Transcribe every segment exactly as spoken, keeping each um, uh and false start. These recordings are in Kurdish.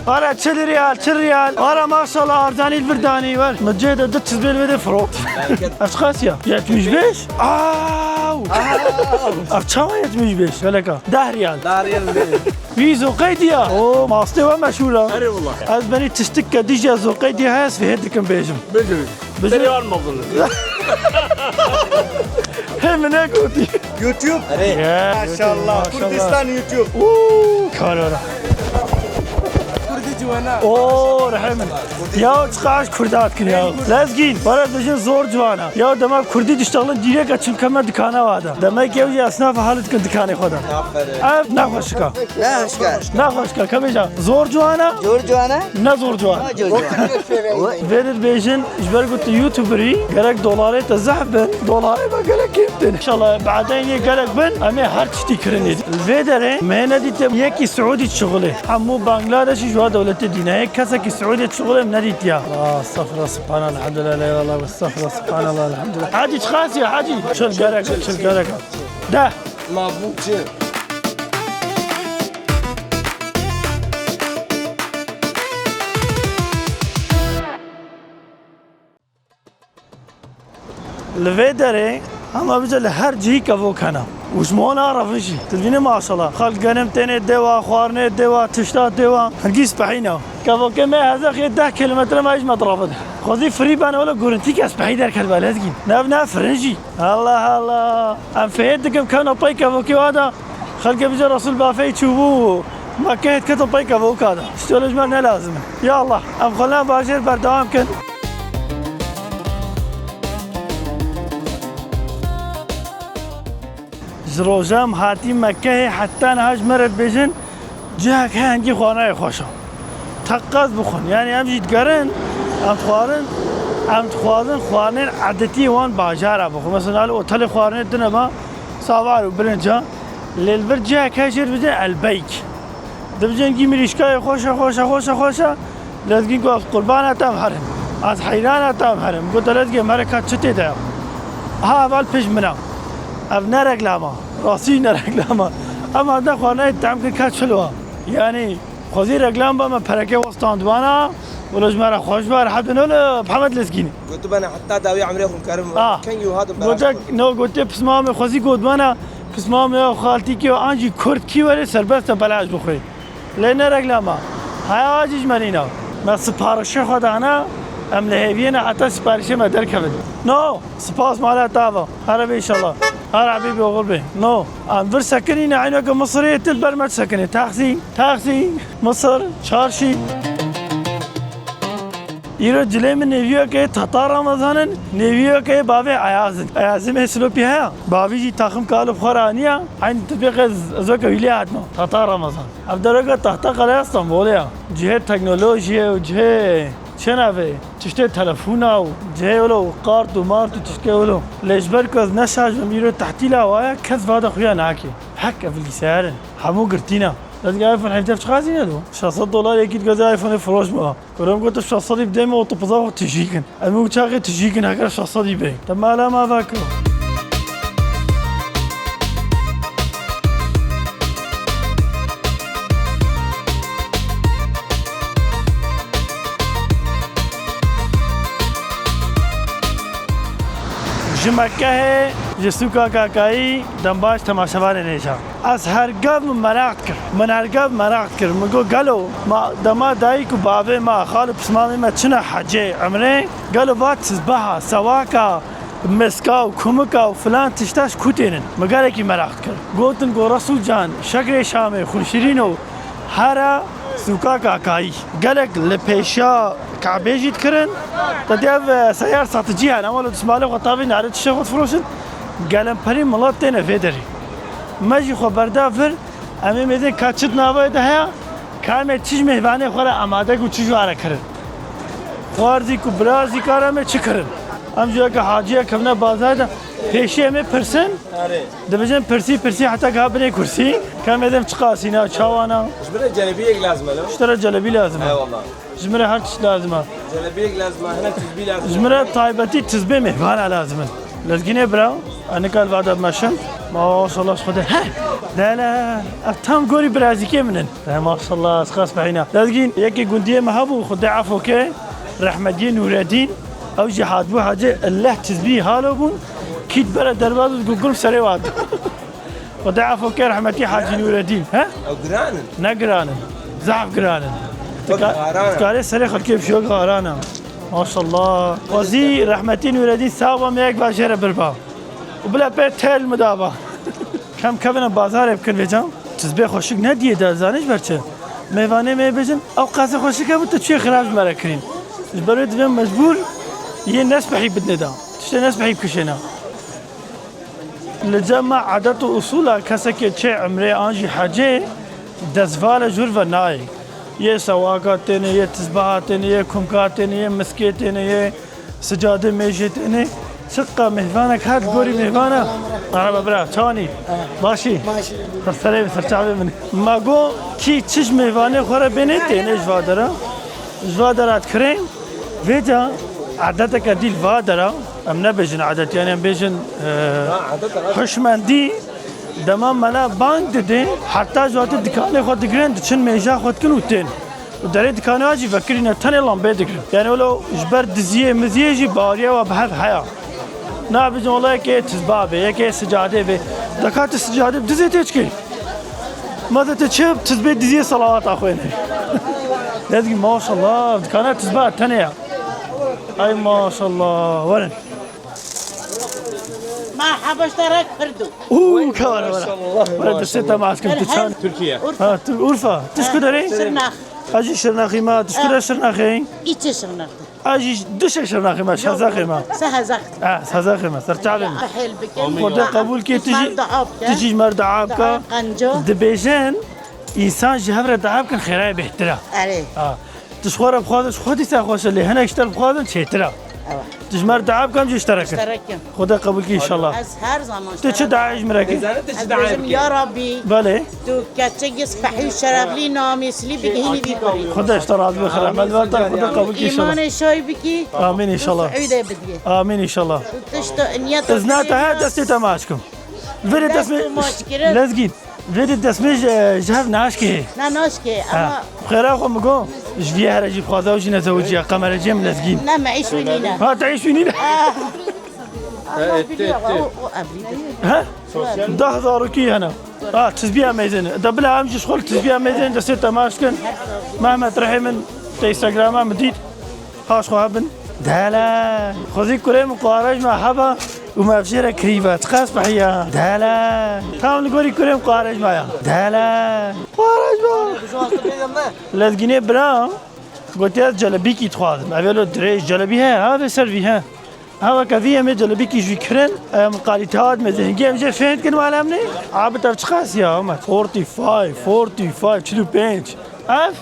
Ara çil riyal, çil riyal. Ara maşallah, arzanî li vir danî wer. Min cihê de du çizbê li vê de firot. Ev çiqas ya? Yetmiş beş? Aw! Ev çawa yetmiş beş? Geleka. Deh riyal. Dariyel de. Wî zoqey diya. O, mastê we meşhûr a. Erê wala. Ez benî tiştik ke dîje zoqey diya heye, ez fihê dikim bêjim. Bêjim. Bêjim. Seriyan mı bunu? He, min negotî. YouTube. Erê. Ya, maşallah. Maşallah. Kurdistan YouTube. Uuu, karara. Kurdî ciwana. Oo, rehemin. Ya, çiqas Kurda dikin ya. Lezgîn, para dijin zor ciwana. Ya, dema Kurdî diştexlin dîreka çimke me dikana wada. Demek ew jî esnafa hal dikin dikanê xwe de. Aferin. Ev nexweşika. Ne hoşka. Nexweşika, kemêja. Zor ciwana. Zor ciwana. Ne zor ciwana. Ne zor ciwana. Vê dir bêjin, ji ber ku tu YouTuberî, gerek dolarê te zehf bin, dolarê me gelek kêm tên. Înşallah, baden yê gelek bin, em ê her tiştî kirin êdî. Li vê derê me nedîte yekî Siûdî şixulê. Hemû Bangladeşî ji wa dewletê dîne. Yek kesekî Siûdî şixulê em nedîtiya. Ah, estağfirullah, subhanallah, elhamdülillah, la ilahe illallah, estağfirullah, subhanallah, elhamdülillah. Hacî, çiqas ye, Hacî? Çil gerek, çil gerek. Deh. Ma bû çi? Li vê derê hema bize li her cihî kevok hene. Û ji mona revijî. Tu dibînî maşallah. Xelk genim tênê dêwa, xwarinê dêwa, tişta dêwa. Hingî spehî ne. Kevokê me hezexê deh kilometre me ji me direvin. Xwezî firî bene wele gurintî kes spehî derketibe lezgîn. Nev ne firin jî. Allah Allah. Em fihêt dikim kevna pey kevokê wa da. Xelkê bize Resul bafey çûbû. Mekkehê diketin pey kevoka da. Tiştê li ji me ne lazim e. Ya Allah. Em xwe ne bajêr berdewam kin. Ji roja em hatî Mekkehê heta niha ji me re dibêjin, cihek heye hingî xwarinayê xweş e. Teqez bixwin. Yanî em jî digerin, em dixwarin, em dixwazin xwarinên edetiyê wan bajara bixwin. Mesela li otelê xwarinê tune ma, savar û birinca, lê li vir cihek heye jê dibêjin elbeyk. Dibêjin hingî mirîşkayê xweş e, xweş e, xweş e, xweş e. Lezgîn got, "Ez qurbana te em herin. Ez heyrana te em herin." Got, "Lezgê, em here ka çi tê de ya?" Ha, heval pêş min e. Ev ne reklama. Rastî ne reklama. Em hatin xwarinayê tehm kirin ka çilo. Yanî, xwezî reklam ba me pereke westandibana. Wilo ji me re xweş be, rehet bin, wilo Mihemed Lezgînî. Gotibana heta dawî emrê xwe kerim. Ah. Kengî û hatim beraş. Gotek, no, gotiye pismamê xwezî gotibana, pismamê ya xaltîkê û an jî kurdkî were serbest e belaş bixwe. Lê ne reklama. Haya wa jî ji me nîna. Me siparişê xwe dana, em li hêviyê ne heta siparişê me derkevin. No, spas mala te ava. Here be înşallah. Her hebî bi oxir be. No, em vir sekinîne, eyneke Misirê, tu li ber me disekinî. Taksî, taksî, Misir, çarşî. Îro cilê min nêviyeke Tata Ramazan in, nêviyeke bavê Ayaz in. Ayazê me Silopî heye. Bavî jî taxim kalib xwe re aniye. Eyn tibê qe ez weke hîlê hatime. Tata Ramazan. Ev dereke Tahta Qeleya Stenbolê ye. Cihê teknolojiyê û cihê çi navê, tiştê telefona û cihê wilo kart û mart û tiştê wilo. Lê ji ber ku ez ne şaş bim, îro tehtîla wa ye, kes vada xuya nake. Hek ev lîseyer in. Hemû girtî ne. Dezgehê iPhone hevdeh çiqasî ne do? Şeş sed dolar yekî dikeze iPhone-ê firoş me. Kurim got, "Şeş sedî bidê me, otopiza xwe tijî kin." Em û çaxê tijî kin, heger şeş sedî bê. Te mala me vekiro. Ji Mekkehê, ji sûka Kakayî, dembaş temaşevanê nêja. Ez hergev min meraq dikir. Min hergev meraq dikir. Min got, gelo ma dema dayik û bavê me, xal û pismamê me çine hecê, umrê, gelo va tizbeha, sewaka, miska û kumika û filan tişta ji ku tênin? Min gelekî meraq dikir. Gotin, got, Resûl can, şekrê Şamê, xurşirîno, here sûka Kakayî. Gelek li pêşiya Kabê jî dikirin. Te dî ev, e, seyar saticî hene, em wilo destmalê xwe tavî nare tiştê xwe difiroşin. Gelemperî milet têne vê derê. Me jî xwe berda vir, em ê mêzên ka çi di navayê de heye, ka em ê çi ji mêvanê xwe re amade ku çi ji wa re kirin. Xwarzî ku birazî kar em ê çi kirin. Em ji weke haciyek kevne bazar de pêşî em ê pirsin. Dibêjin pirsî, pirsî heta ka binê kursî. Ka em ê dem çiqasî ne, çawa ne? Ji min re celebiyek lazim e, lo? Ji te re celebî lazim e. Eyvallah. Ji min re her tişt lazim e. Celebiyek lazim e, hene tizbî lazim e. Ji min re taybetî tizbê mêvana lazim in. Lezgînê bira, ez nika li vada meşim. Maşallah, Xwedê. He! Dele, ev tam gorî birazîkê min in. He, maşallah, ez xas behîna. Lezgîn, yekê gundiyê me hebû, Xwedê efo ke, rehmetiyê Nûredîn, ew jî hatbû hecê, elleh tizbî halo bûn, kît bere derbaz û gugum serê wat. Xwedê efo ke, rehmetî Hacî Nûredîn. He? Ew giran in. Ne giran in. Zehf giran in. Wek Tika-, garan e. Dikarê serê xelkê bişiyo garan e. Maşallah. Xwezî rehmetî Nûredîn saba me yek vajere birba. Û bila pê tel mi daba. Kem kevine bazarê bikin vêca. Tizbê xweşik ne diyê de, zanî ji ber çi? Mêvanê me bêjin, ew qasê xweşik hebû, tu çiyê xirab ji me re kirîn. Ji ber wê divê mecbûr yê nespehî bidinê de. Tiştê nespehî bikişêne. Li cem me edet û usûla kesekê çê umrê an jî hecê destvala jûr ve nayê. Yê sewaka têne, yê tizbaha têne, yê kumka têne, yê miskê têne, yê Sicadê mêjê tênê. Çiqa mêvanek hat gorî mêvana. Merhaba bira, çawanî? Başî? Başî. Ser serê min, ser çavê min. Ma go kî çi ji mêvanê xwe re bênê tênê ji va dera. Ji va dera dikirê. Vêca edeteke dî li va dera. Em nebêjin edet, yani em bêjin, e, huşmendî. Dema mela bang didê, heta ji wextê dikanê xwe digirin, diçin mêja xwe dikin û tên. Û derê dikanê jî vekirîne tenê lambê digirin. Yani wilo ji ber diziyê miziyê jî baweriya we bi hev heye. Na bijin wela yekê tizba bê, yekê sicadê bê. Deka tu sicadê bi dizê tê çikê? Ma de tu çi tizbê diziyê salawata xwêne. Lezgî maşallah, dikana tizba tenê ya. Ay maşallah, werin. Merhaba, işte rak Pirdo. Uuu, kawara, wara. Maşallah, wara, destê te maşallah. Maşallah. Maşallah. Türkiye. Urfa. Ha, tu, Urfa. Tu ji ku derê? Şirnex. Ez jî Şirnexî me. Tu ji ku derê Şirnexê? Îçê Şirnex de. Ez jî duşê Şirnexî me, Şezaxê me. Sehezax. Ha, Sehezaxê me. Ser çavê me. Xwedê qebûl kê, tu jî, tu jî ji me re dua bike. Dibêjin, însan ji hev re dua bikin, xêrayê bêhtir e. Erê. Ha. Tu ji xwe re bixwazin, ji xwe dîsa xweş e, lê hinek ji te re bixwazin, çêtir e. Ewa. Tu ji me re dua bikin, em jî ji te re kin. Ji te re kin. Xwedê qebûl kî înşallah. Ez her zaman ji te re kin. Tu çi duayê ji min re kî? Ez dibêjim, ya Rabbî. Belê. Tu keçekî spehî û şereflî, namêslî bigihînî vî kurî. Xwedê ji te razî be, xwe rehmet be te, Xwedê qebûl kî înşallah. Îmanê şoy bikî. Amîn înşallah. Û Siûdê bidiyê. Amîn înşallah. Û tişta niya te. Îzna te her destê te maç kim. Verê dest me-, Lezgîn. Vê de destmêj, e, ji hev naşkê. Na, naşkê, ha, ama xêra xwe min got, ji vî here jî bixwaze ew jî nezewicî ye, qemereciyê min Lezgîn. Ne, me îş wî nîne. Ha, te îş wî nîne? Ah. Allah biliyor, o, o evliydi. He? Deh zarokî hene. Ha, tizbiya meyzêne. De bila em jî ji xwe li tizbiya meyzêne destê te maş kin. Mehmet Rehê min te Instagrama min dît. Paş xwe hebin. Dele. Xwezî kurê min qarej me heba û me vjê re kirî ve. Çiqas behiya. Dele. Tam li gorî kurê min qarej me ya. Dele. Qarej me. Lezgînê bira. Gotiye ez celebîkî dixwazim. Ev elo dirêj celebî he. Ha vê ser vî he. Ha weke vî em ê celebîkî jî kirin. Em kalîte hat me zehingî em jê fênd kin wala em ne. Abi tev çiqas ya Ahmet? Forty five, forty five, çil û pênc. Ev?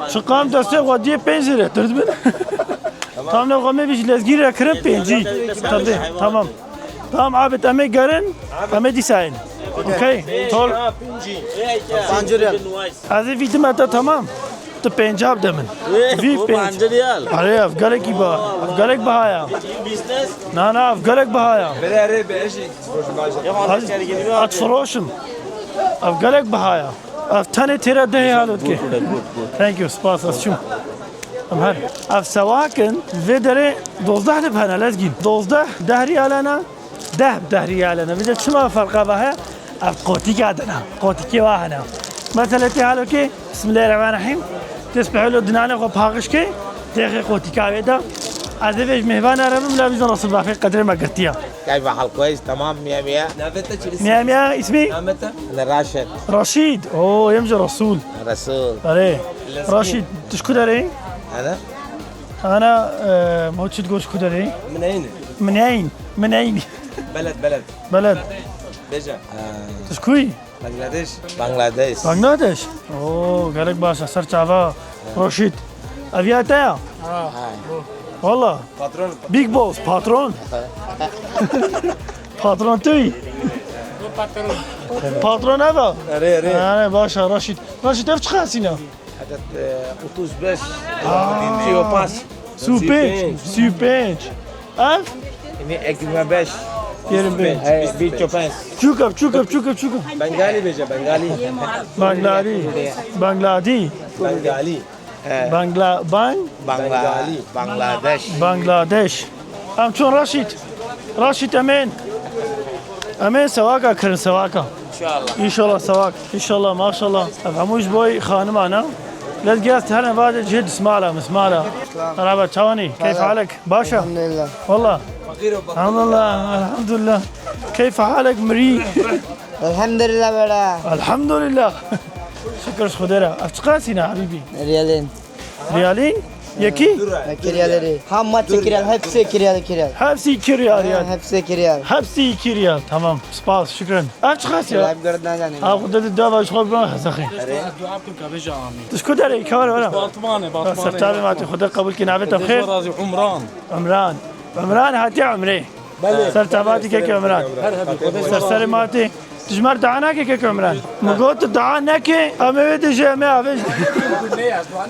Çiqam destê xwe diyê pênc lîre, tu dibin? Tam ne xwe me bî ji lezgî re kirin pêncî. Tabii, tamam. Tamam, abit em ê gerin, em ê dîsa in. Okey? Tol. Pancı riyal. Ez ê vî dime te, tamam. Tu pênca bide min. Vî pênc. Pancı riyal. Are, ev gelekî ba. Ev gelek biha ya. Na, na, ev gelek biha ya. Bere, bere, be, eşi. At firoşim. Ev gelek biha ya. Ev tenê têra dehê halo dike. Thank you, spas, ez çûm. Em her. Ev sewak in, vê derê dozdeh lib hene, Lezgîn. Dozdeh, deh riyal hene, deh, deh riyal hene. Vê de çima ferqa ve he? Ev qotîka dina. Qotîkê wa hene. Mesela tê halo ke, Bismillahirrahmanirrahim. Tê spehelo dinanê xwe paxiş ke, têxê qotîka wê de. Ez ê vê ji mêvana re bim, la vîzon Resul Bafê qedrê me girtiya. Keyfa hal, kweyis, tamam, miya miya. Navê te çi? Miya miya, ismi? Name te? Ana Raşid. Raşid. Oo, yem ji Resul. Resul. Are. Lezgîn. Raşid, tu ji ku derê? Ana? Ana, e, ma çi digot ji ku derê? Mineyn. Mineyn. Mineyn. Beled, beled. Beled. Bêje. Tu ji ku yî? Bangladeş. Bangladeş. Bangladeş? Oo, gelek baş e, ser çava. Roşît. Ev ya te ya? Ha. Valla. Patron. Big Boss, patron. Patron tu yî. Patron ev e? Erê, erê. Erê, baş e, Raşît. Raşît, ev çiqas hîn e? Edet, e, otuz beş. Aa. Sî û pênc. Sî û pênc. Sî û pênc. Ev? Yine yirmi beş. Yerim bê. Hey, bîst û pênc. Çûka, çûka, çûka, çûka. Bengalî bêje, Bengalî. Bengalî. Bengalî. Bengalî. He. Bangla, bang? Bangla-, Bengalî. Bangladeş. Bangladeş. Em çûn Raşîd. Raşîd, em ên. Em ên sewaka kirin, sewaka. İnşallah. İnşallah sewak. İnşallah, maşallah. Ev hemû ji bo xanimana. Lez giyas her ne vade cihê dismala, mismala. Merhaba, çawanî? Keyf halek? Başa? Elhamdülillah. Wallah. Elhamdülillah, elhamdülillah. Keyf halek mirî? Elhamdülillah bela. Elhamdülillah. Şükür ji Xwedê re. Ev çiqasî ne, Habîbî? Riyalên. Riyalî? Yekî? Yekî riyalê. Ha, ma çekiriyal, hepsi kiriyal, kiriyal. Hepsi kiriyal, ha, riyal. Hepsi kiriyal. Hepsi kiriyal. Tamam. Spas, şükran. Ev çiqas ya? Ev gerd nazanim. Ha, Xwedê di dava ji xwe bibe hezexê. Dua bikin ka bêje amîn. Tu ji ku derê, ka were, were? Batmane, Batmane. Serçavê ma tê, Xwedê qebûl kî, navê te bi xêr? Xwedê razî, Umran. Umran. Umran hatiye umrê. Belê. Ser çavatî keke Umran. Her hebî, Xwedê ser serê ma tê. Tu ji me re dua nake keke Umran. Min got tu dua neke, em ê wê dijî, em ê avê jî.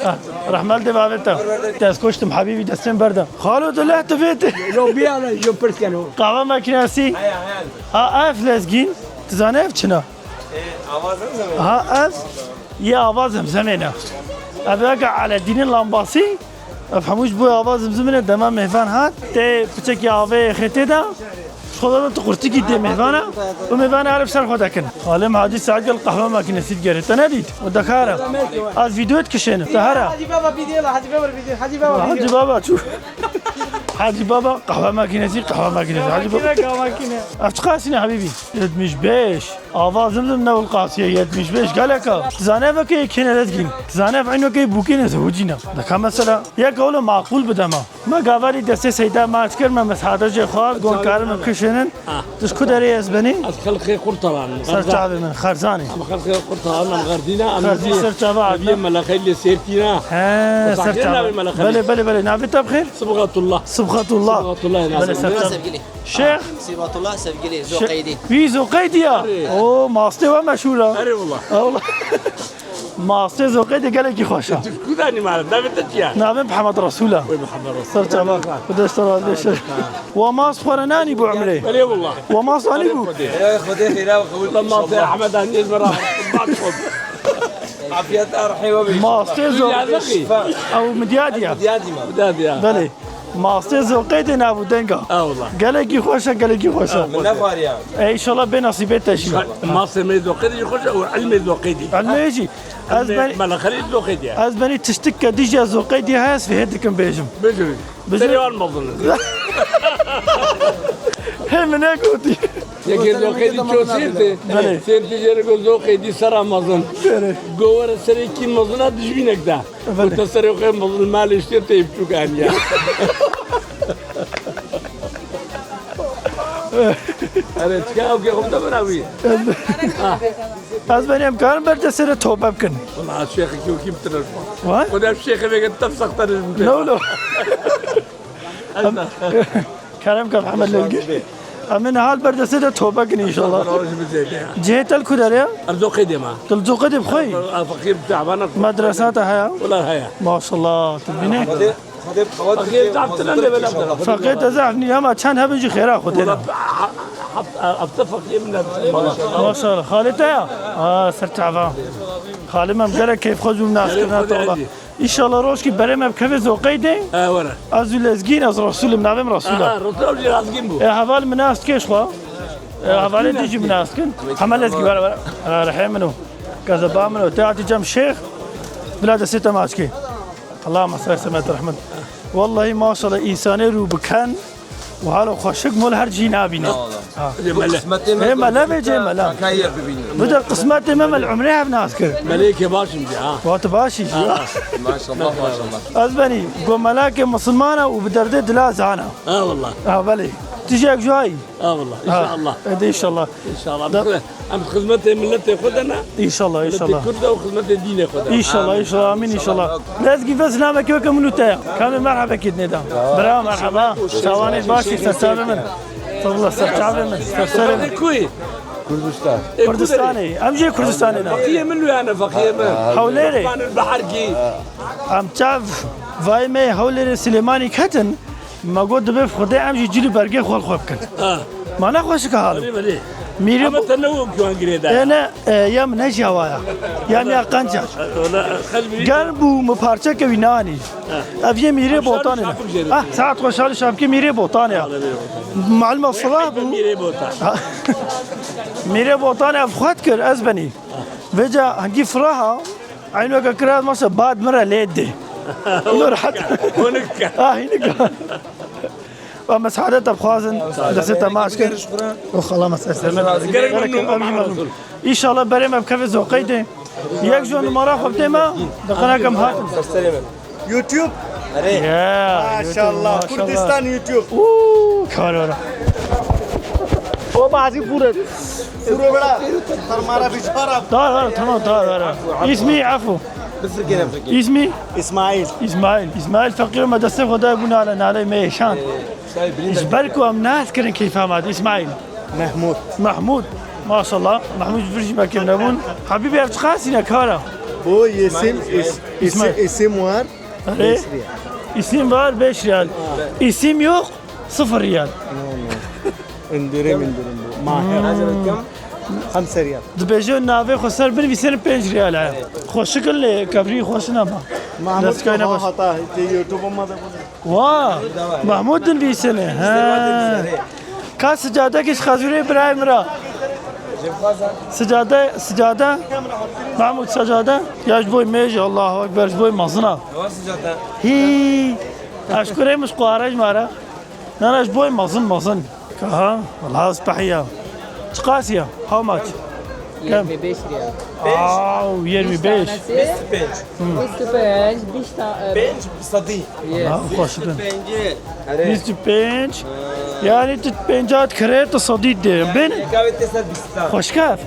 Ah, rehmet dê bavê te. Dest koştum Habîbî, destên berda. Xalo tu leh tu vê tê. Yo, biyane, yo, pirs keno. Qahwe makinesi. Ha, ev lezgîn. Tu zanî ev çi ne? Ha, ev yê ava zemzemê ne. Ev weke Eledînê lambasî. Ev hemû ji bo ava zimzimê ne, dema mêvan hat, tê piçekî avê xêtê de, ji xwe de tu qurtikî dê mêvana û mêvanê erê bi ser xwe dekin. Xalê Hacî Said gel qehwe makinesî digerê. Te nedît? O dekare. Ez vîdeo dikişênim. Te here. Hacî Baba vîdeo la, Hacî Baba vîdeo, Hacî Baba vîdeo. Hacî Baba çû. Hacî Baba qehwe makinesî, qehwe makinesî. Hacî Baba. Makine, qehwe makine. Ev çiqasî ne Habîbî? Yetmiş beş. Ava zimzim ne wilqasiye, yetmiş beş geleka. Zane veke yekêne lezgîn. Zane ev eyn weke bûkêne zewicîne. Deka mesela, yek ewle maqûl bidema. Me gavarî destê seyda maç kir, me mesade jê xwar, gon karim em kişênin. Ah. Tu ji ku derê ez benî? Ez xelqê Qurtalan. Ser çavê min, Xerzanê. Em xelqê Qurtalan, em Xerzîna, em Xerzî ser çava ev yê Adnan. Meleqey lê sêrtîna. He, ser çava. Belê, belê, belê. Navê te bi xêr? Sibgatullah. Sibgatullah. Sibgatullah, belê, ser çava. Şêx? Sîbatullah Sevgilî, Şê-, Zoqeydî. Wî Zoqeydî ya? Erê. O, mastê we meşhûr a. Erê wala. Ha, wala. Mastê Zoqeydî gelekî xweş a. Tu ku danî mala, navê te çi ya? Navê Mihemed Resûl a. Wê Mihemed Resûl. Ser çava. Xwedê ji te razî be. Wa mast xwe re nanî bo umrê? Belê wala. Wa mast anî bo? Xwedê. Ey Xwedê xêra we qebûl. Wala mastê Ehmed anî ez me ra. Afiyet arhê we be. Mastê Zoqeydî. Ew Midyadî ya. Midyadî ma. Midyadî ya. Belê. Mastê Zoqeydê navûdenga. Ewla. Gelekî xweş e, gelekî xweş e. Min nefariya. E, înşallah bê nasîbê te jî. Mastê me Zoqeydê jî xweş e û ilmê Zoqeydê. Ilmê jî. Ez Ilmê ben, Meleqerê Zoqeydê. Ez benî tiştik ke dijî Zoqeydê heye, ez fihê dikim bêjim. Bêjim. Bêjim. Serê wan mezin. Hê min negotî. Yekê Zoqeydî ço sêrtê. Belê. Sêrtê jê re go Zoqeydî sera mezin. Belê. Go were serê kî mezin a dijbînek da. Belê. Û te serê xwe mezin malê işte tê biçûk aniya. Erê, çika ew kê xwe de bira wî. Ez, ez benî em karin ber te serê tobe bikin. Wala şêxekî wekî bitir. Wa? Xwedê şêxê veke tef sexter. No, no. Kerem ke Mihemed Levgî. Em ê niha li ber destê de tobe kin înşallah. Roj bi zêde ya. Cihê te li ku derê ye? Em Zoqeydê ma. Tu li Zoqeydê bi xwe yî? A, feqîr bi teabana. Medresa te heye? Wala heye. Maşallah, tu bîne. Feqîr zaf tine de bela. Feqîr te zaf nî, ama çend hebin jî xêra Xwedê ne. Wala, ha-, ha-, hafta feqîr min de. Maşallah. Xalê te ya? Ha, ser çava. Xalê me em gelek keyf xwe zû nas kirine te wala. Înşallah rojkî berê me bikeve Zoqeydê. E, were. Ez û Lezgîn, ez Resûl im, navê min Resûl e. Aha, Resûl jî Lezgîn bû. E, heval min nas dike ji xwe. E, hevalê dî jî min nas dikin. Heme Lezgî, were, were. E, rihê min o. Kezeba min o. Te hatî cem şêx. Bila destê te maç kê. Allahümme salli semet rahmet. Wallahî maşallah, însanê rû biken. Û halo xweşik mol her cî nabîne. Ha. Ê mele. Qismetê me. Ê mele bê cê mele. Kaka yer bibînin. Bi de qismetê me me li umrê hev nas kir. Melekê baş im cî, ha. Wa tu baş î. Ha. Maşallah, maşallah. Ez benî go melekê misilman e û bi derdê dila zana. Ha, wallah. Ha, belê. Tu jî yek ji wayî. Ha, wallah. Ha. Înşallah. Ede înşallah. Înşallah. Da- Em xizmetê miletê xwe de ne? Înşallah, înşallah. Miletê Kurd de û xizmetê dînê xwe de. Înşallah, înşallah, amîn, înşallah. Lezgî ve silamekî weke min û te ya. Kamê merhebekî dinê de. Bira merheba. Çawanê baş î, serçavê min. Tavla serçavê min. Serserê min. Kuyê? Kurdistan. Kurdistanê. Em jî Kurdistanê de. Feqiyê min lû yani, feqiyê min. Hewlêrê. Beharkî. Em çav vayê me Hewlêrê Silêmanî ketin. Me got, dibe Xwedê em jî cil û bergê xwe li xwe bikin. Ha. Ma ne xweşik e halim. Belê, belê. Mîrê Ama bo- te ne wek wan girêdayî. Ê ne, e, ya min ne jî hewa ya. Ya min ya qenc e. Wala, xelbî. Germ bû, min parçeke wî nanî. Ha. Ev yê Mîrê Botanê ne. Şapik jê re. Ah, saet xweşal şapkî Mîrê Botanê ya. Malum e, silah bû. Mîrê Botan. Ha. Mîrê Botanê ev xwet kir, ez benî. Vêca hingî firaha, eynû weke kira, masa bad min re lê dê. Nur hat. Honik. Ah, hinik. Ve mesade te bixwazin, destê te maç kir. O xala masa semet. Gerek min nû Muhammed Resul. İnşallah berê me bikeve zoqey de. Yek jû numara xwe bidê me, diqine kem hatin. YouTube. Erê. Ya, maşallah, YouTube, maşallah. Kurdistan YouTube. Uuu, karara. O bazı burada. Puro bira. Sarmara biçara. Dar, dar, tamam, dar, dar. İsmi Afu. Bifirkene fikir. İsmi? İsmail. İsmail. İsmail Fakir me destê xwe de bû nale, nale me şan. Ji ber ku em nas kirin keyfa me de. İsmail. Mehmûd. Mehmûd. Maşallah. Mehmûd ji vir jî me kêm nebûn. Habîbî ev çiqas îne kara? Bu isim, is-, İsmail. Isim, isim var. Erê. Beş riyal. İsim var, beş riyal. İsim yok, sıfır riyal. No, no. İndirim, indirim bu. Mahir. Hemse riyal. Dibêje navê xwe ser binivîsînin pênc riyal e. Xweşik in lê kevrî xweş neba. Mahmut Destgay Kaha neba. Hata, te YouTube olmadı. Wa, Mahmud dinivîsine. Ha. Ka sicadekî ji xezûrê birayê min re. Sicade, sicade. Mahmud sicade. Ya ji bo mêj, Allahu Ekber, ji bo mezina. Hî. Eşkurê min ji quare ji me re. Nana ji bo mezin, mezin. Aha, wala spehiya. Çiqas ya? How much? Kem? Yirmi beş riyal. Aw, yirmi beş. Bîst tanesi? Bîst û pênc. Bîst û pênc, bîst ta-, e, Pênc sadî. Yes. Ha, xweş bin. Bîst û pênc. Erê. Bîst û pênc. Ha. Yani tu pênca dikire, tu sadî dê. Bin? Kavê te ser bîst ta. Xweşker.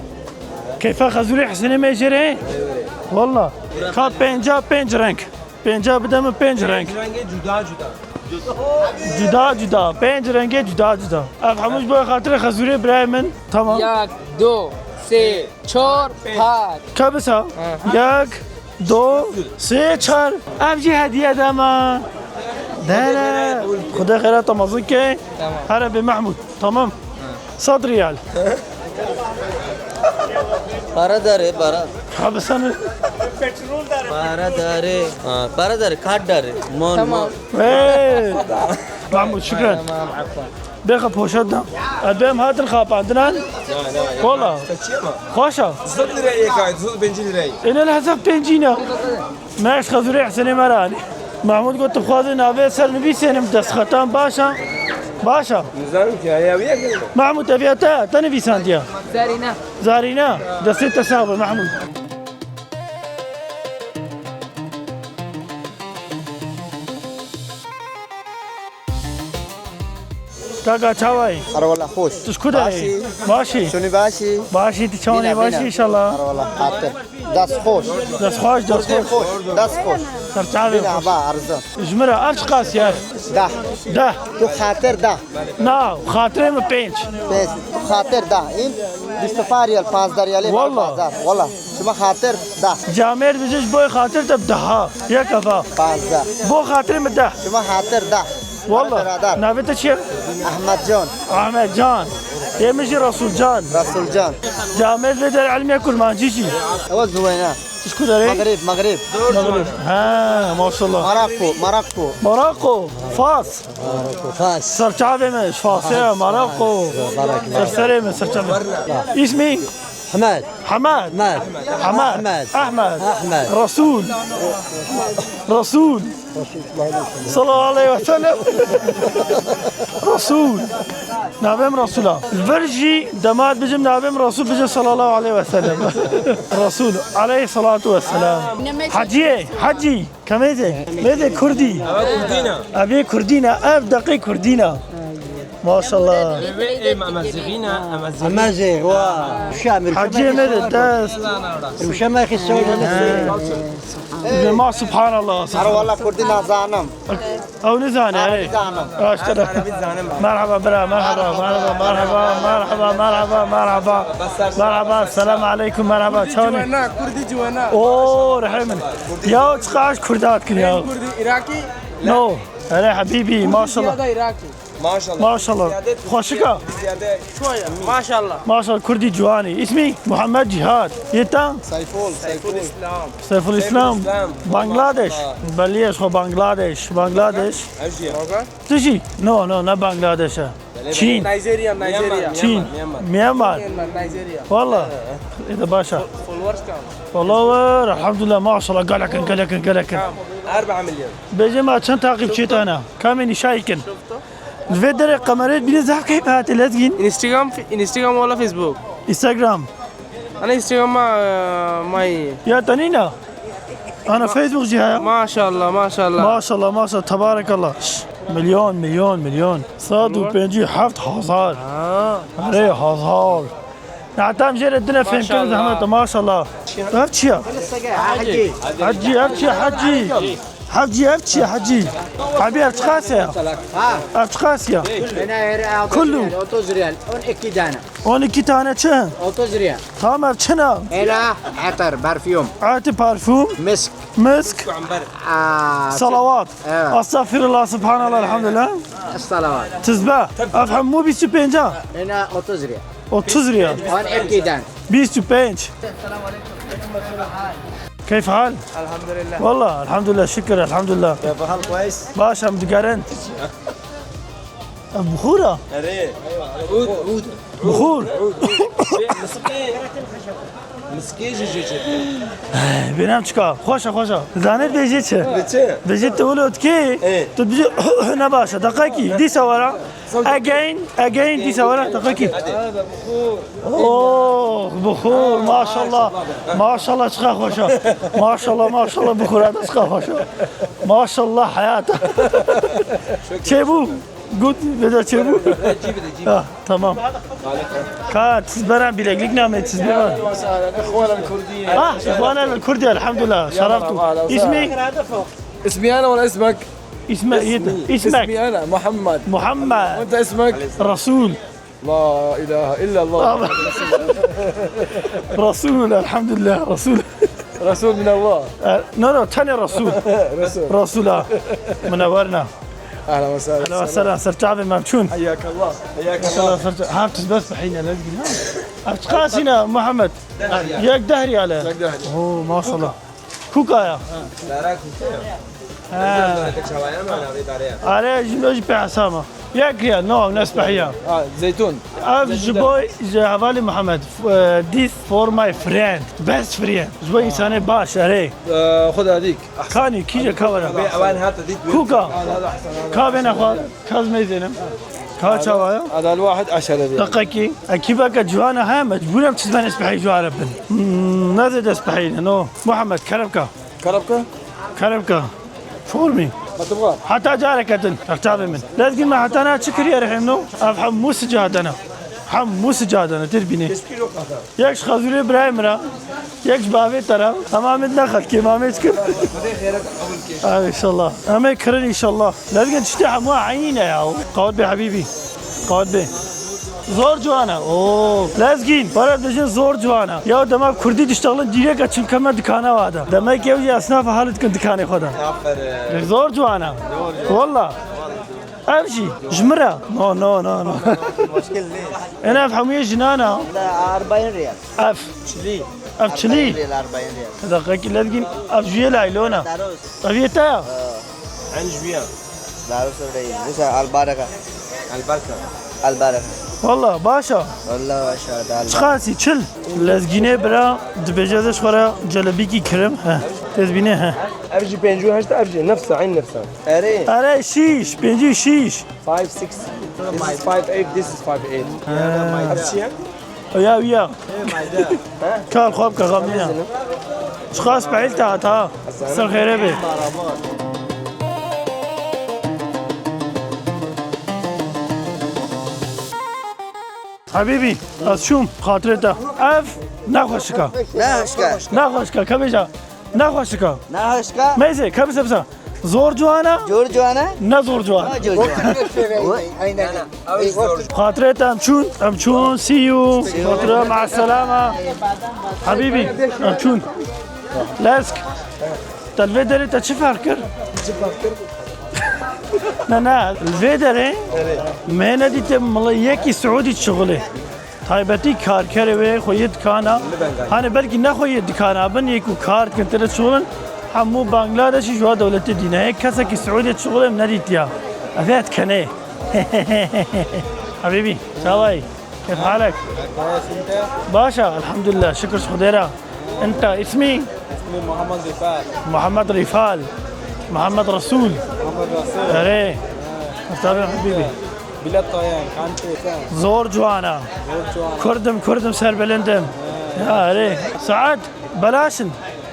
Keyfa xezûrê Hisenê me jê re? Wala. Ka pênca pênc reng. Pênca bide min pênc reng. Rengê cuda cuda. Cuda cuda. Pênc rengê cuda cuda. Ev hemû ji bo xatirê xezûrê birayê min. Tamam. Yek, du, sê, çar, pênc. Ka bisa? He. Yek, du, sê, çar. Ev jî hediye de me. Dere. Xuda xeyra te mezin ke. Tamam. Here bê Mahmud. Tamam. Sed riyal. Para dare, para. Ha, bi sen. Para dare. Ha, para dare, kart dare. Mon, Tamam. mon. Hey! Mahmut, şükran. Tamam, afwan. Bêxe poşet da. Ez bêm hatin xapandinan. Na, na, na. Kola. Te çi ye ma? Xweşa. Sed lira yek ay, sed pêncî lira. Êne li hesab pêncî ne. Me ji xezûrê Hisenê me re anî. Mahmud got, tu xwazê navê ser nivîsênim, destxetan baş a? Baş a. Nizanim ki, heya wî ye ki. Mahmud, ev ya te, te nivîsandiya? Zarîna. Zarîna, destê te sax be, Mahmud. Kaka, çawa yî? Erwala xweş. Tu ji ku derê yî? Başî. Başî? Şonî başî. Başî, tu çawan yî? Bîne, başî bîne. Înşallah. Erwala xatir. Dest xweş. Dest xweş, dest xweş. Xweş, dest xweş. Serçavê xweş. Bîne, ba, erza. Ji min re ev çiqas ye? Deh. Deh. Tu xatir deh. Na, xatirê min pênc. Pênc. Tu xatir deh. În bîst û pênc riyal, panzdeh riyalê. Wala. Wala. Ji min xatir deh. Camêr dije ji bo xatir te bi deha. Yek ev a. Panzdeh. Bo xatirê min deh. Ji min xatir deh. Wala. Beraber. Navê te çi ye? Ahmet Can. Ahmet Can. Yê min jî Resul Can. Resul Can. Camêr vê der elmiye kurmancî jî. Ew ziwêne. Ji ku derê? Mexrib, Mexrib. Mexrib. Ha, maşallah. Marako, Marako. Marako, Fas. Marako, Fas. Serçavê me, ji Fasê ye, Marako. Ser serê me, serçavê. İsmi? Ahmet. Hamed. Ahmet. Hamed. Ahmet. Ahmet. Ahmet. Resul. Resul. Sallallahu aleyhi ve sellem. Resul. Navê min Resul a. Vir jî dema dibêjim navê min Resul, bêje sallallahu aleyhi ve sellem. Resul aleyhi salatu ve selam. Haciyê, hacî. Kemêze, mêze Kurdî. Ev Kurdîna. Ev ê Kurdîna, ev deqê Kurdîna. Maşallah. Ev ê em, em zixîna, em zixîna. Em zî, wa. Şu Emir Hacî Kemal Mêze dest. Ruşema xî söyle. Ve ma subhanallah. Her wala Kurdî nazanim. Ew nizane, Erebi hey. Zanim. Aşkına. Erebi zanim. Merhaba bira, merhaba, merhaba, merhaba, merhaba, merhaba, merhaba. Merhaba, selam aleyküm, merhaba. Kurdî çawa ne? Ciwena, Kurdî ciwena. Oo, rehemin. Ya çiqas Kurdat kir ya. Kurdî Iraki? No. Hele habibi, maşallah. Ya da Iraki. Maşallah. Maşallah. Ziyade Xweşika. Ziyade. Maşallah. Maşallah, Kurdî ciwanî. Îsmî? Muhammed Cihad. Yê te? Seyful, Seyful. Seyful Îslam. Seyful Îslam. Seyful Îslam. Bangladeş. Maşallah. Belî ye ji xwe Bangladeş. Bangladeş. Ev jî ye. Tu jî? No, no, ne Bangladeş e. Çîn. Nijerya, Nijerya. Çîn. Myanmar. Myanmar. Myanmar, Nijerya. Valla. Ê de baş e. Followers kam? Follower, elhamdulillah, maşallah, gelek in, gelek in, gelek in. Kam? Erba milyon. Bêje me çend takipçî te hene? Kamê nîşayî kin? Li vê derê kamerayê bîne zehf keyf hate Lezgîn. Instagram, Instagram wala Facebook? Instagram. Ana Instagram ma, e, may. Ya te nîna? Ana Facebook jî heye. Maşallah, maşallah. Maşallah, maşallah, tebarekallah. Şş, milyon, milyon, milyon. Sed û pêncî û heft hezar. Ha. Erê, hezar. Nehtam jê re dine fêm kir zehmet, maşallah. Ev çi ye? Hecî. Hecî, ev çi ye, hecî? Hecî, ev çi ye, hecî? Ebî, ev çiqas e? Ha. Ev çiqas e? Kullu. Otuz riyal, on iki tane. On iki tane çi? Otuz riyal. Tamam, ev çi ne? Ela, eter, parfüm. Eti, parfüm. Misk. Misk. Aa, Salawat. Evet. Estağfirullah, subhanallah, elhamdülillah. Salavat. Tizbe. Ev hemû bîst û pênc a? Ena otuz riyal. Otuz riyal. On iki tane. Bîst û pênc. Keyf hal? Elhamdülillah. Wallah, elhamdülillah, şükür, elhamdülillah. Keyf hal, kweys? Baş, em digerin. Ev buxur a? Erê. Ud, ud. Buxur. Miskê. Miskê jî jê çêdibe. Bênem çika? Xweş e, xweş e. Zanê dibêjê çi? Bi çi? Dibêjê tu wilo dikê, ê, tu dibêjê ne baş e. Deqekî, dîsa were. Again, again, dîsa were. Deqekî. Oh, buxur, maşallah. Maşallah, çiqa xweş e. Maşallah, maşallah, buxura da çiqa xweş e. Maşallah, heyat. Çêbû. Good, bide çêbû. Cî bide, cî bide. Ha, tamam. Ka, siz beren bileklik namê, siz beren. Ehwal el Kurdiye. Ah, ehwal el Kurdiye, elhamdülillah. Şeref tu. İsmi? اسمي أنا ولا اسمك؟ اسمك. اسمي أنا محمد. محمد. وأنت اسمك؟ رسول. لا إله إلا الله. رسول، الحمد لله، رسول. رسول من الله. No, no, tenê Resul. Resul. Resul, ha. Minewerna. Ehlen ve sehlen. Ehlen ve sehlen. Ser çavê me çûn. Heyyakallah. Heyyakallah. Maşallah, ser çavê. Ha, tu bes behîne, ne bileyim, ha. Ev çiqas îne, Muhammed? Deh riyal. Yek deh riyal e. Yek deh riyal. Oo, maşallah. Kuka ya. Dara kuka ya. Ha. Çawaya mı, abi, daraya? Are, ji me jî pê hesama. Yek riyal, no, nespehiya. Ha, zeytun. Ev ji bo, ji hevalê Muhammed. Eh, this for my friend, best friend. Ji bo însanê baş, erê. Eh, Xuda dîk. Kanî, kîje ka were? Bê, ewan hate dît. Kuka. Ka vêne xwe, ka ez meyzênim. Ka çawa ye? Adal wahid eşere diye. Deqekî. Ekîbeke ciwana heye, mecbûr em çizmen espehî ji were bin. Hmm, ne zêde espehî ne, no. Muhammed, kerem ka. Kerem ka? Kerem ka. Formî. Heta careke din, rexçavê min. Lezgîn me heta niha çi kiriye rihêmno? Ev hemû sica dene. Hemû sica dene, têr bînê. Yek ji xezûrê birayê min re, yek ji bavê te re. Hema min nexelkê, ma mêç kir. Ay, înşallah. Em ê kirin înşallah. Lezgîn tiştê hemû eynî ne ya. Qawet bê hebîbî. Qawet bê. Zor ciwan e. Oo. Lezgîn, para dibêjin zor ciwan e. Ya dema kurdî diştexilin dîreka çimke me dikana wa de. Demek ew jî esnafa hal dikin dikanê xwe de. Aferin. Zor ciwan e. Zor ciwan. Walla. Ev jî ji min re. No, no, no, no. Mushkil nî. Ena ev hemûyê jinan e. La, erbeyîn riyal. Ev. Çilî. Ev çilî. Erbeyîn riyal, erbeyîn riyal. Deqekî Lezgîn, ev jiyê laylona. Daroz. Ev yê te ya? Ee. En jûya. Daroz reyî. Wisa albaraka. Albarka. Albaraka. Walla baş e. Walla baş e, dal. Çiqasî, çil. Lezgînê bira dibêje ez ji xwe re celebîkî kirim. He. Têz bînê, he. Ev jî pêncî û heşt, ev jî nefsa, eyn nefsa. Erê. Erê şîş, pêncî şîş. Five six. This is five eight, this is five eight. Ha. Ev çi ye? Ya, ya. Kar xwe bike, xem nîne. Çiqas pehîl te hat ha. Ser xêrê bê. Habîbî, ez çûm, xatirê te. Ev nexweşika. Nexweşika. Nexweşika, kevêja. Nexweşika. Nexweşika. Meyzê, kevise bisa. Zor ciwana? Zor ciwana? Ne zor ciwana? Ha, zor ciwana. Aynen. Xatirê te em çûn, em çûn, see you. Xatirê, maselama. Habîbî, em çûn. Lesk. Te li vê derê te çi ferq kir? Çi ferq kir? Ne, ne, li vê derê me nedîte mila yekî Siûdî şixulê. Taybetî karkerê wê xwe yê dikana. Hani belkî ne xwe yê dikana bin, yê ku kar dikin tê de şixulin. Hemû Bangladeşî ji wa dewletê dîne. Yek kesekî Siûdê şixulê min nedîtiya. Ev ê dikenê. Habîbî, çawa yî? Keyf halek? Kweş, ente? Başa, elhamdülillah, şikir ji Xwedê re. Ente, ismî? İsmi Muhammed Rifal. Muhammed Rifal. Muhammed Resul. Muhammed Resul. Erê. Mustafa Habîbî. Bila tayen, kan têfen. Zor ciwana. Zor ciwana. Kurdim, kurdim, serbilindim. Ya, erê. Saet, belaş in.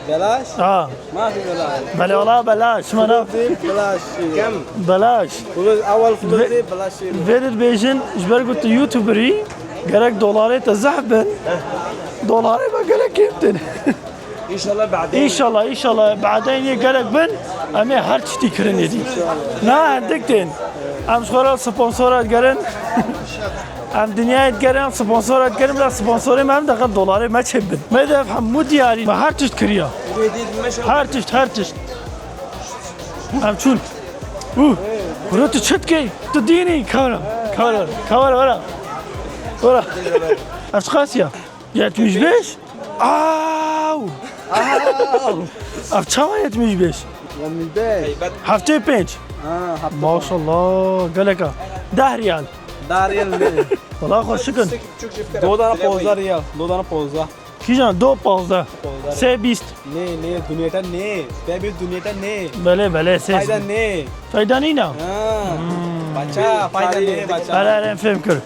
Belaş? Ha. Mafî belaş. Belê, wala belaş. Mana Fulusi belaş. Kem. Belaş. Fulusi, ewel fulusi belaş. Vê dibêjin, ji ber ku tu YouTuberî, gerek dolarê te zehf bin. Dolarê me gelek kêm tên. İnşallah ba'din. İnşallah, inşallah. Ba'din yê gelek bin, em ê her tiştî kirin êdî. Na, hindik tên. Em ji xwe re sponsor digerin. Em dinyayê digerin, sponsor digerin, bila sponsorê me em deqe dolarê me çêbin. Me de ev hemû diyarî, me her tişt kiriya. Her tişt, her tişt. Em çûn. Uh, kuro tu çi dikey? Tu dînî? Kawra, kawra, kawra, wera. Wera. Ev çiqas ya? Yetmiş beş? Aw! Aw! Ev çawa yetmiş beş? Yetmiş beş. Heftê pênc. Ha, heftê. Maşallah, geleka. Deh riyal. Deh riyal ne? Wala xweşik in. Do dana ponzdeh riyal. Do dana ponzdeh. Kîjan? Do ponzdeh. Ponzdeh. Sê bîst. Ne, ne, dunyete ne. Te bir dunyete ne. Belê, belê, sê. Fayda ne? Fayda nîna. Ha. Bacha, fayda ne, bacha. Erê, erê, em fêm kir.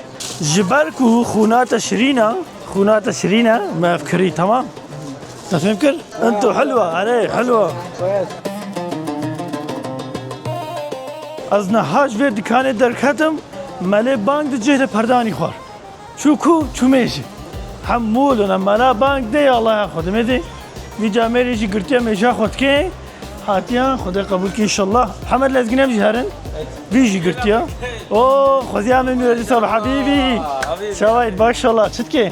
Ji ber ku xûna te şirîn e, xûna te şirîn e, me ev kirî, tamam? Te fêm kir? Ento helwa, erê, helwa. Ez niha ji vê dikanê derketim, me lê bang di cih de perdanî xwar. Çû ku çû mêjî. Hem mûl û mela bang de ya Allah ya xwe dimê de. Vî camêrî jî girtiye mêja xwe dike. Hatiyan Xwedê qebûl ke inşallah. Hemed Lezgîne jî herin. Vî jî girtiye. O, xweziya min wî dîsa bi Habîbî. Çawayî, baş inşallah. Çi dike?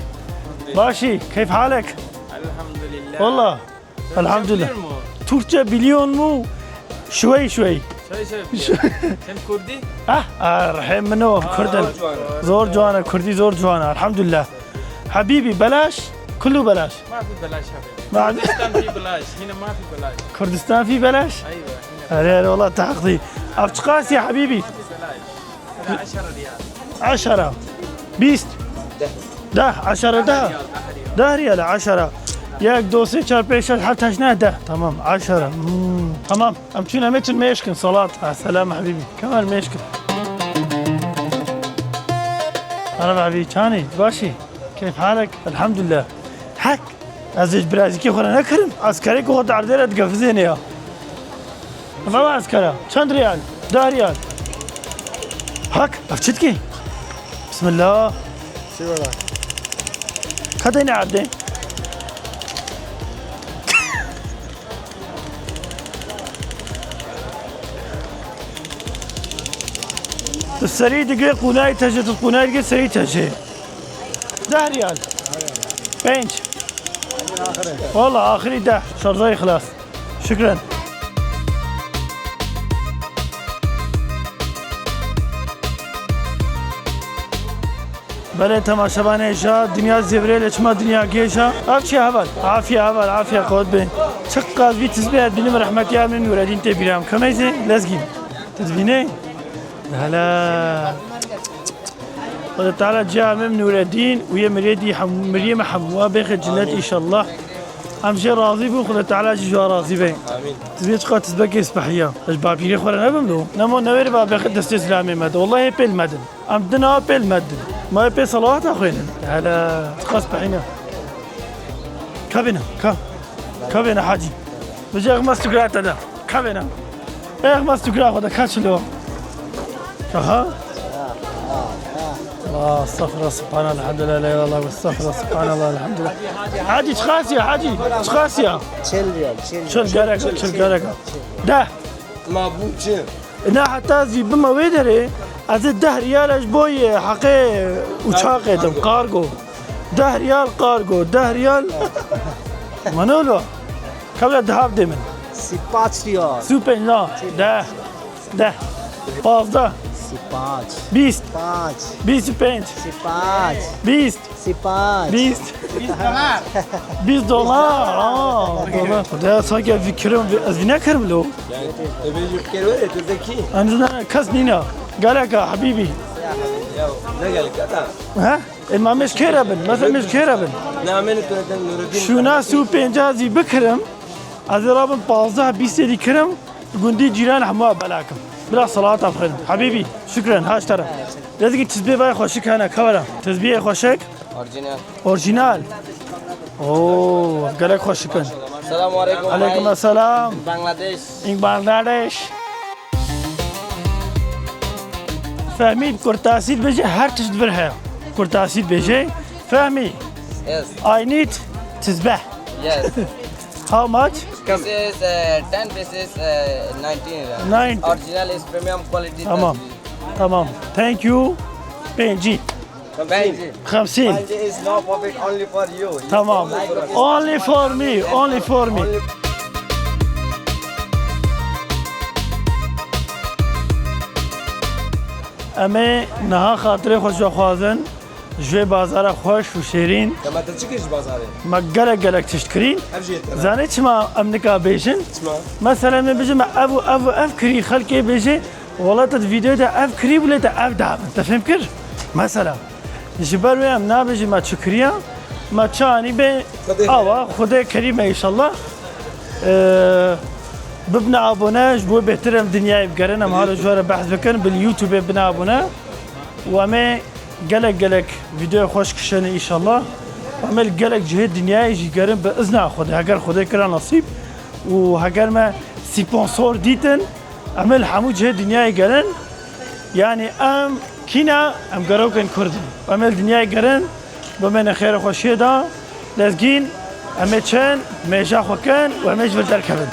Başî, keyf halek? Elhamdülillah. Wallah. Elhamdülillah. Türkçe biliyor mu? Şüvey şüvey. Şöyle şöyle biliyorum. Sen Kurdi? Ah, ah, rehim min o, Kurd in. Zor ciwan e, Kurdî zor ciwan e, elhamdülillah. Habîbî, belaş, kullu belaş. Ma fi belaş habîbî. Ma fi. Kurdistan fi belaş. Yine ma fi belaş. Kurdistan fi belaş? Eywa, yine. Erê, erê, wala te heq dî. Ev çiqas e habîbî? Ma fi belaş. Eşere riyal. Eşere. Bîst. Deh. Deh, eşere deh. Deh riyal, eşere. Yek, do, sê, çar, pênc, şeş, heft, heşt, neh, deh. Tamam, eşere. Hmm, tamam. Em çûn, em ê çin mêşkin, salat. Ah, selam, habîbî. Kemer mêşkin. Merhaba, habîbî, çanî, başî? Keyf halek? Elhamdülillah. Hek. Ez ê ji birazîkê xwe re nekirim. Eskerê ku xwe di erdê re digefizêne ya. Ev eskera. Çend riyal? Deh riyal. Hak, ev çi dikê? Bismillah. Çi were? Ka deyne erdê? Tu serî digê qûnayî tejê, tu qûnayî digê serî tejê. Deh riyal. Pênc. Wala axirî deh. Şarjayî xilas. Şikren. Belê temaşevanê ja dinya zêvirê lê çima dinya gêj e. Ev çi heval? Afiye heval, afiye qewet bê. Çiqas vî tizbê ez bînim rehmetiya min Nûredîn tê bîra min. Kemeyzê Lezgîn. Tu dibînê? Hele. Xwedê Teala ciya min Nûredîn û yê mirêdî hem-, miriyê me hemû wa bêxe cinet înşallah. Em jê razî bûn, Xwedê Teala jî ji wa razî be. Amîn. Tu zê çiqa tizbekê spehiya. Ez bapîrê xwe re nebim do. Nemo newêrê ba bêxe destê silamê me de. Wallahî pêl me din. Em dina pêl me din. Ma pê salawata xwênin. Hele, çiqa spehîne. Ka bêne, ka. Ka bêne hacî. Bije xmas tu girata de. Ka bêne. Ex mas tu gira xwe de ka çilo. Aha. Estağfirullah, subhanallah, elhamdülillah, la ilahe illallah, estağfirullah, subhanallah, elhamdülillah. Hacî, çiqas ya, Hacî, çiqas ya? Çil riyal, çil riyal. Çil gerek, çil gerek. Deh. Ma bu çi? Ne heta zî bime wê derê, ez ê deh riyal ji bo yê heqê uçaxê dim, kargo. Deh riyal kargo, deh riyal. Manolo. Kevla dihav dê min. Sî paç riyal. Sî û pênc na. Deh. Deh. Pazdeh. Sipaç. Bîst. Paç. Bîst û pênc. Sipaç. Bîst. Sipaç. Bîst. Bîst dolar. Aa, dolar. Xuda sanki ev kirim, ez vî nekirim lo. Te bêjî fikir were, tu zekî. Em zina kes nîna. Geleka, hebîbî. Ya, ne gelek, ata. He? E, ma mêj kê re bin? Mesela mêj kê re bin? Namê tu ete Nureddin. Şûna sî û pênca zî bikirim. Ez ê rabim pazdeh bîstê dî kirim. Gundî cîran hemû belakim. Bila salata bixwînim. Hebîbî, şukren, haş te re. Lezgî tizbê vay xweşik hene, kawera. Tizbiyê xweşik? Original. Orjînal. Oo, gelek xweşik in. Selamun aleyküm. Aleyküm selam. Bangladesh. In Bangladeş. Fehmî, kurtasî dibêje, her tişt vir heye. Kurtasî dibêje. Fehmî, Yes. I need tizbeh. Yes. How much? This is uh, ten, this is uh, nineteen. Nineteen. Original is premium quality. Tamam. Tamam. Thank you. Pêncî. Benji. Xemsîn. Benji is no profit, only for you. Tamam. Only for me. Only for me. Em ê niha xatirê xwe ji we xwazin. Ji vê bazara xweş û şêrîn. Dema te çi kir ji bazarê? Me gelek gelek tişt kirîn. Ev jî yê te. Zanî çima em nika bêjin? Çima? Mesela me bêjin me ev û ev û ev kirî, xelkê bêjê wela te di vîdeoyê de ev kirî bû lê te ev dabin. Te fêm kir? Mesela ji ber wê em nabêjin me çi kiriya, me çi anî bê Xwedê awa Xwedê kerîm e înşallah. Ee, bibne abone, ji bo bêtir em dinyayê bigerin, em halo ji we re behs bikin, bi YouTubeê bine abone. Û em ê gelek gelek vîdeoya xweş kişêne înşallah. Em ê li gelek cihê dinyayê jî gerin bi izna Xwedê. Heger Xwedê kira nesîb û heger me sponsor dîtin, em ê li hemû cihê dinyayê gerin. Yanî em kî ne? Em gerokên Kurd in. Em ê li dinyayê gerin, bimêne xêr û xweşiyê de. Lezgîn, em ê çin, mêja xwe kin û em ê ji vir derkevin.